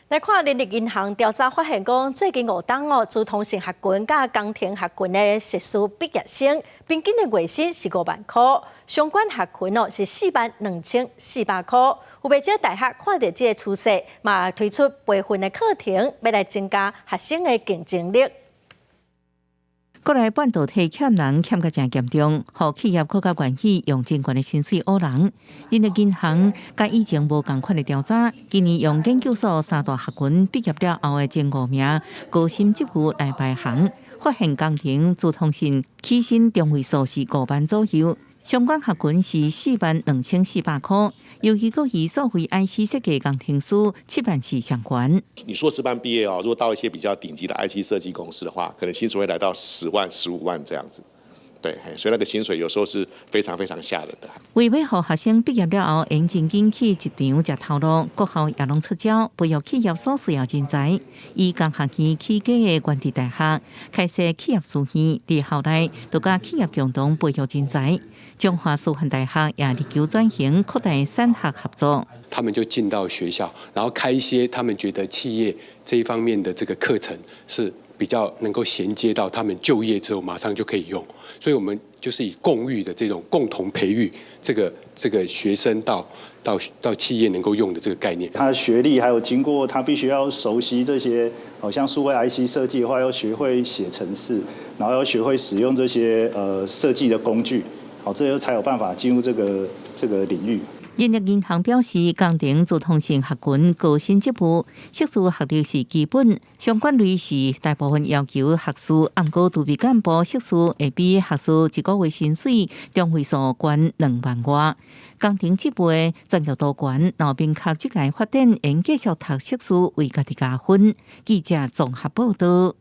來看人力銀行調查發現，講最近5冬哦，資通訊學群佮工程學群的碩士畢業生，平均的月薪是5萬箍，相關學群哦是42,400箍。有袂少大學看著這个趨勢，嘛推出培訓的課程，欲來增加學生的競爭力。國內半導體欠人欠甲誠嚴重，予企業閣較願意用真懸的薪水挖人。人力銀行佮以前無仝款的調查，今年用研究所三大學群畢業了後的前五名高薪職務來排行，發現工程資通訊起薪中位數是5萬左右，相關學群是42,400箍，尤其閣以數位 IC 設計工程師7萬是上懸。你碩士班畢業哦，如果到一些比較頂級的 IC 設計公司的話，可能薪水會來到10萬、15萬這樣子。對，所以那個薪水有時候是非常非常嚇人的。為欲予學生畢業了後，會真緊去職場食頭路，各校也攏出招培育企業所需要人才。以工學院起家的元智大學開設企業書院，佇校內就佮企業共同培育人才。中華師範大學也力求轉型，擴大產學合作。他們就進到學校，然後開一些他們覺得企業這一方面的這個課程是比較能夠銜接到他們就業之後馬上就可以用，所以我們就是以共育的這種共同培育這個學生到企業能夠用的這個概念。他的學歷還有經過，他必須要熟悉這些，好像數位 IC 設計的話，要學會寫程式，然後要學會使用這些設計的工具，好，這樣才有辦法進入這個領域。人力銀行表示，工程資通訊學群高薪職務，碩士學歷是基本，相關類是大部分要求學士，毋過儲備幹部碩士會比學士一個月薪水中位數懸2萬外。工程職務的專業度懸，若明確職涯發展，會繼續讀碩士為家己加分。記者綜合報道。